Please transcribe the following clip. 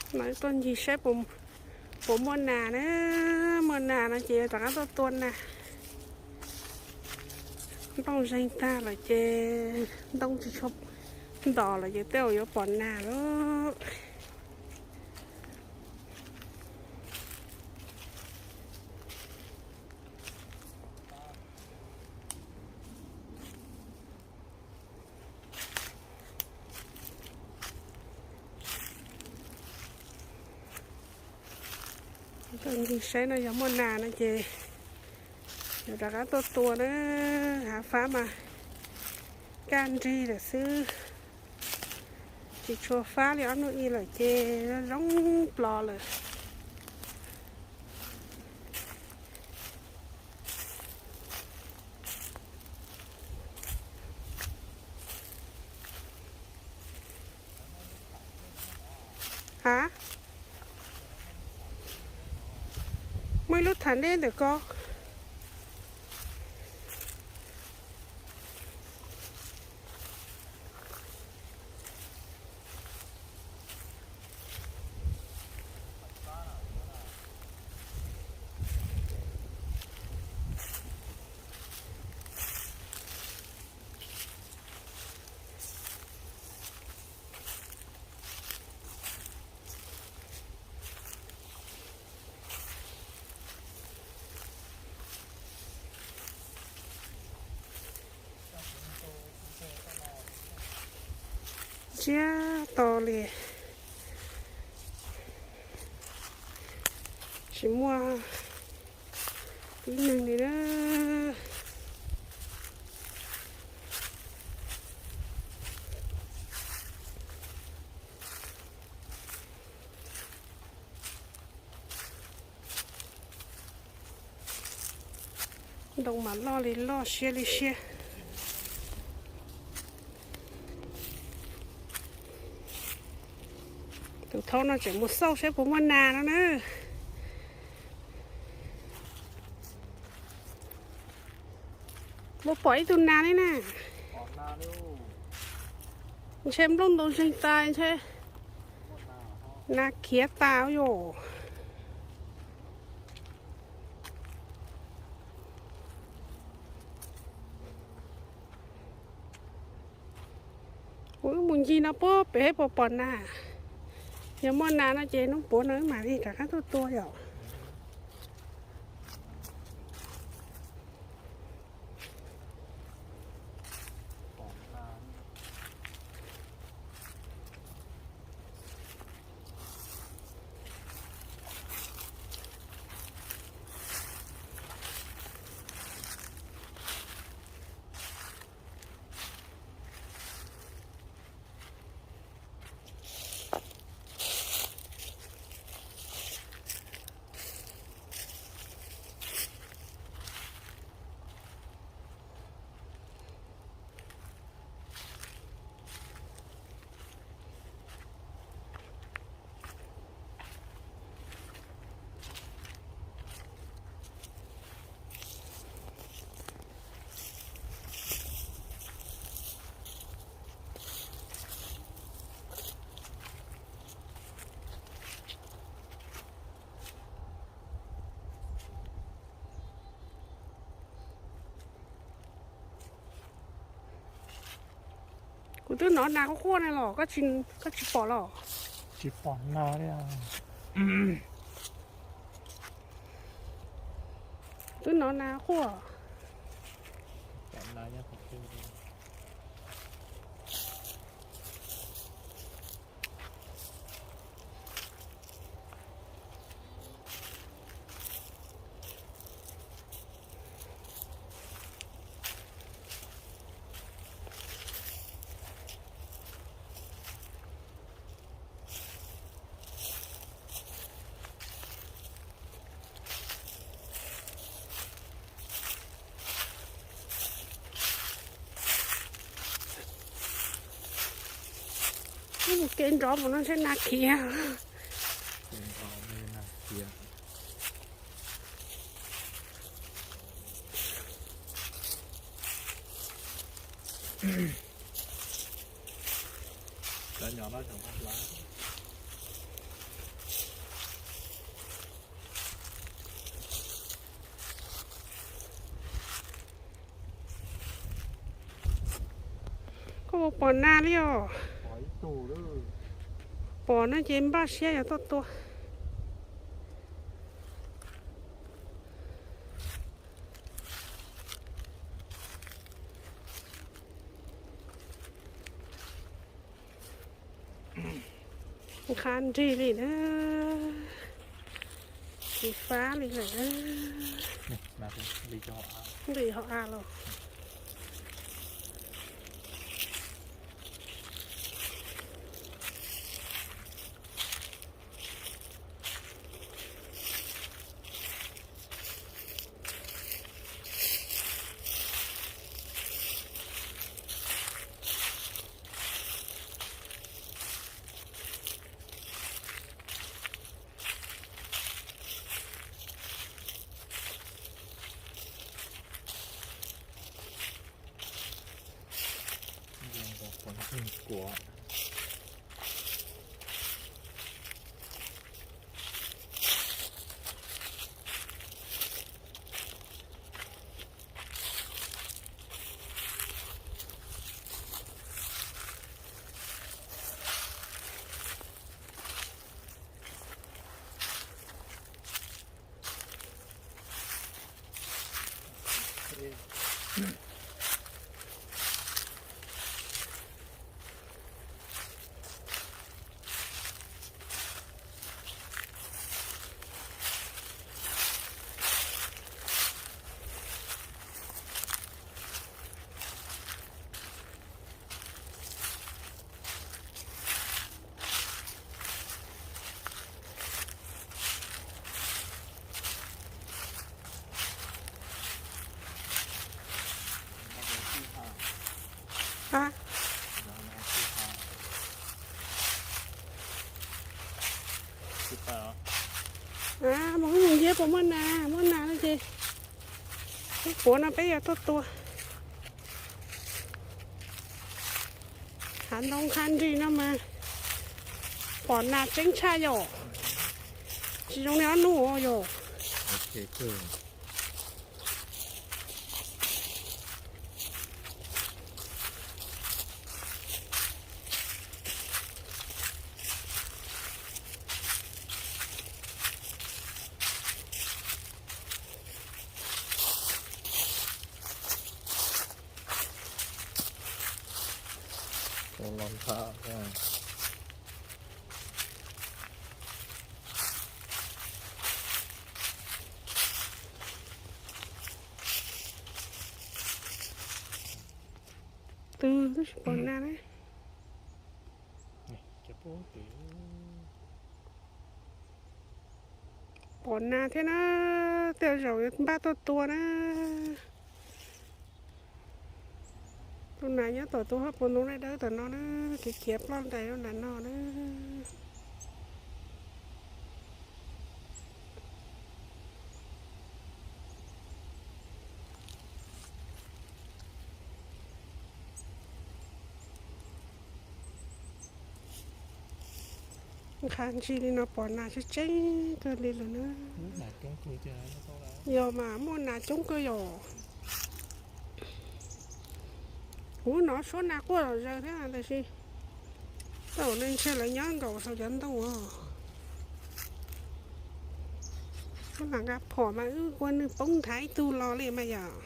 No tuaj ncig saib puas muaj nas na, muaj nas no ces rov qab tuaj tua nas. Nplooj zeeg tag lawm ces ntoo tsis tshua ntos lawm ces tej zaum yuav pom nas lawm. Tuaj ncig saib no yog muaj nas no ces yuav rov qab tuaj tua na. Hav fab mas kaj nrig lawm xwb, tsis tshua fab li ob hnub i lawm ces zoo plos lawm. Ha, muaj ib lub tham dej ntawm ko. Ntsiag to li, tsis muaj ib neeg li na. Ntoo mas loj li loj, siab li siab. Tus thaub no tseem mus xauj saib puas muaj nas no na. Puas pom ib tug nas li na? Ntshe nplooj ntoo zeeg tas ntshe nas khiav tas yom. Kuv wb mus ncig no puag pem puas pom nas. Yog muaj nas no ces hnub puav no wb mam li rov qab tuaj tua yom. Kuv twb hnov nas quaj quaj na los koj tsis pom los? Tsis pom nas li. Twb hnov nas quaj. Mus kev nrov mus no ntshe nas khiav. Pom nas li os. Pom no ces npaj siab yog tuaj tua. Qab nrig li na, tsis fab li lawm. Nqis hauv av los. Mus ib mus nceb puas muaj nas, muaj nas no ces ib puav no peb yuav tuaj tua. Hav ntoo qab nrig no mas pom nas tseeb tshaj yom. Tsis zoo li ob hnub yom. Twb tsis pom nas na. Pom nas thiab na, tej zaum yuav npaj tuaj tua na. Tus nas nyob tom tus hauv paus ntoo dawb dawb tom no na, khiav khiav ploj ntais rau nram no na. Qab nrig li no pom nas tseeb tseeb kawg li lawm na. Yog mas muaj nas coob kawg yom. Kuv hnov suab nas quaj zom zaws thiab tiam sis tej zaum ntshe lawv nyob nkaus saum cov ntoo os. Lam nqa phom mas wb ua nws poob nthav ib tug los li mas yom.